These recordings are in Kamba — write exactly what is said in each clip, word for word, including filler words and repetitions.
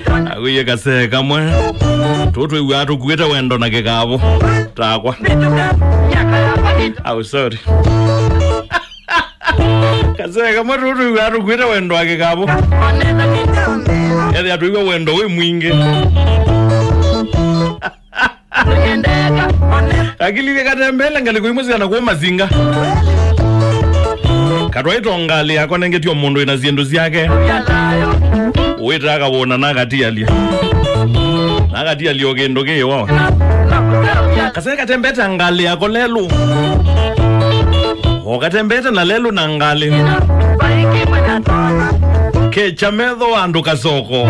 Agwĩie kasee kamwe. Tũtwĩw'aa tũkuĩte wendo na kĩkavũ. Takwa. Oh, sorry. Kasee kamwe tũtwĩw'aa tũkuĩte wendo wa kĩkavũ. Ethĩa twĩw'a wendo wĩ mwingĩ. Akililye katembele ngalĩko imwe syana kũu Masinga. Katwaĩtwe ngalĩ yakonengetio mũndũ ĩna syĩndũ syake. Wĩtaa kawona nakatialya. Nakatialya o kĩndũ kĩĩ wao. Kasee katembete ngalĩ yako lelũ. O katembete na lelũ na ngalĩ. Kecha metho andũ kasoko.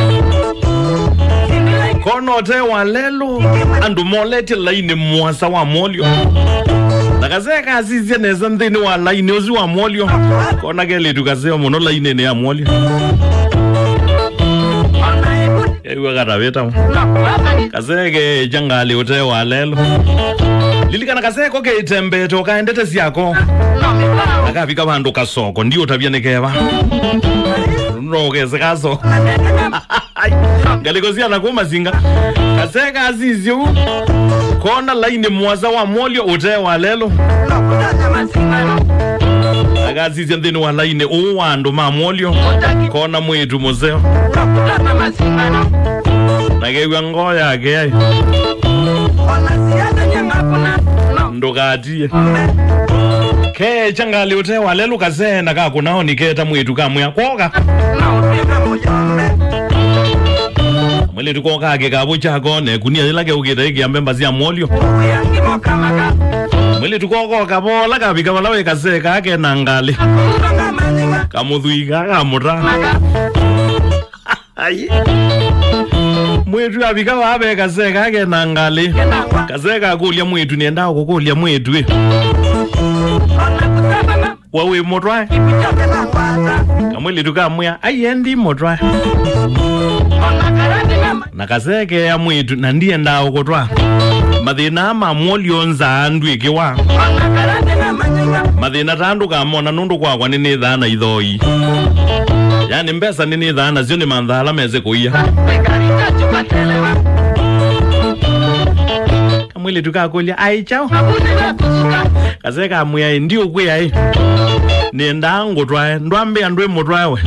Kona ũte wa lelũ, andũ moletye lainĩ mũasa wa mwolyo. Na kasee kasisye nesa nthĩnĩ wa lainĩ ũsu wa mwolyo. Kona kelĩtu kaseo mũno lainĩnĩ ya mwolyo. Ew'a katavĩta. Kasee kecha ngalĩ ũte wa lelũ. Lilikana kasee ko keitembete ũkaendete syako. Akavika vandũ kasoko, ndiũtavya nĩ keva. No ũkese kaso. Ai, ngalĩko syana kũu Masinga. Kasee kasisye ũu. Kona lainĩ mũasa wa mwolyo ũte wa lelũ. Akasisya nthĩnĩ wa lainĩ ũũ wa andũ ma mwolyo. Kona mwĩĩtu mũseo. Na kew'a ngoo yake ai. Ndũkatie. Kecha ngalĩ ũte wa lelũ kasee na kakũnao nĩ keta mwĩĩtu kamwĩa kwoka. Mwĩlĩtu koka kĩkavũ kyako na ĩkunia yĩla keũkĩte ĩkĩa mbemba sya mwolyo. Mwĩlĩtu koka kavola kavika vala wĩ kasee kake na ngalĩ. Kamũthui kakamũta. Ai. Mwĩĩtu avika vaa ve kasee kake na ngalĩ. Kasee kakũlya mwĩĩtu, nĩendaa kũkũlya mwĩĩtu ĩ. We wĩ mũtwae? Kamwĩlĩtu kamwĩa, ai, endi mũtwae. Na kasee keea mwĩĩtu, na ndiendaa ũkũtwaa. Mathĩna aa ma mwolyo nzaa ndwĩkĩwa. Mathĩna taa ndũkamona nũndũ kwakwa nĩnĩthaa na ithoi. Yani mbesa nĩnĩthaa nasyo nĩmanthaa ala mesĩ kũia. Kamwĩlĩtu kakũlya, ai kyaũ? Kasee kamwĩa, ĩ, ndiũkwĩa ĩ. Nĩendaa ngũtwae. Ndwambĩa ndwĩ mũtwae we.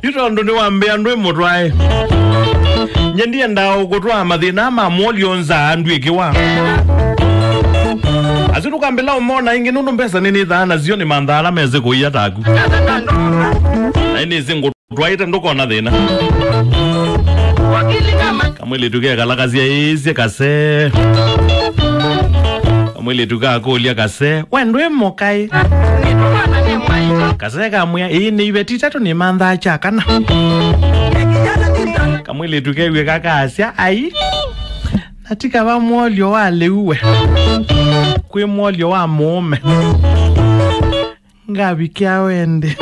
Yu tondũ nĩwambĩa ndwĩ mũtwae. Nye ndiendaa ũkũtwaa mathĩna ma mwolyo nzaa ndwĩkĩwa. Asu ndũkambĩla ũmona ĩngĩ nũndũ mbesa nĩnĩthaa nasyo nĩmanthaa ala mesĩ kũia taku. Na nĩsĩ ngũtwaĩte ndũkona thĩna. Kamwĩlĩtu kekalakasya ĩĩsye kasee. Kamwĩlĩtu kakũlya kasee, we ndwĩ mũkaĩ? Kasee kamwĩa, ĩĩ nĩ iveti itatũ nĩmanthaa kya kana. Kamwĩlĩtu kew'ĩka kaasya, ai, na ti kava mwolyo wa lĩu we. Kwĩ mwolyo wa mũũme. Ngavikĩa wende.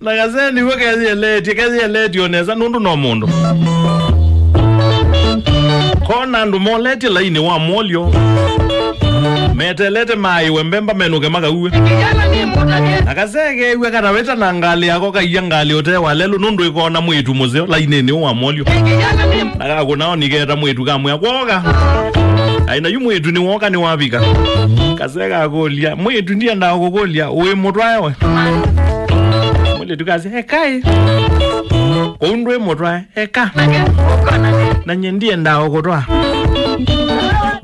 Na kasee nĩw'o keyĩeleetye, keyĩeleetye o nesa nũndũ no mũndũ. Kona andũ moletye lainĩ wa mwolyo, metelete maaĩwe mbemba menũke makauwe. Na kasee keew'a kataweta na ngalĩ yako kaia ngalĩ ũte wa lelũ nũndũ ĩkona mwĩĩtu mũseo lainĩnĩ ũũ wa mwolyo. Na kakũnao nĩketa mwĩĩtu kamwĩa kwoka. Ai, na yu mwĩĩtu nĩwoka nĩwavika. Kasee kakũlya, mwĩĩtu ndiendaa kũkũlya, wĩ mũtwae we? Mwĩlĩtu kasya, ekaĩ. Kũu ndwĩ mũtwae, eka. Na nye ndiendaa ũkũtwaa.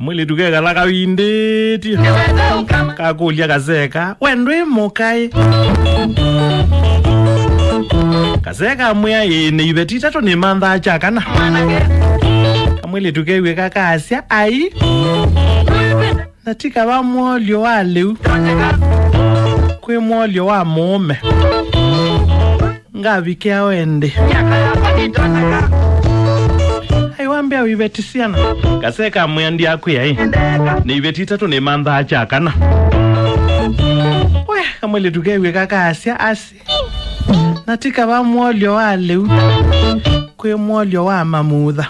Mwĩlĩtu kekala kavindĩtye. Kakũlya kasee ka, we ndwĩ mũkaĩ? Kasee kamwĩa, ĩĩ, nĩ iveti itatũ nĩmanthaa kya kana. Kamwĩlĩtu kew'ĩka kaasya, ai. Na ti kava mwolyo wa lĩu, kwĩ mwolyo wa mũũme. Ngavikĩa wende. Ai, wambĩa wĩveti syana. Kasee kamwĩa, ndiakwĩa ĩ. Nĩ iveti itatũ nĩmanthaa kya kana. We, kamwĩlĩtu kew'ĩka kaasya, asi. Na ti kava mwolyo wa lĩu, kwĩ mwolyo wa mamutha.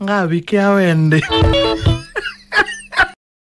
Ngavikĩa wende.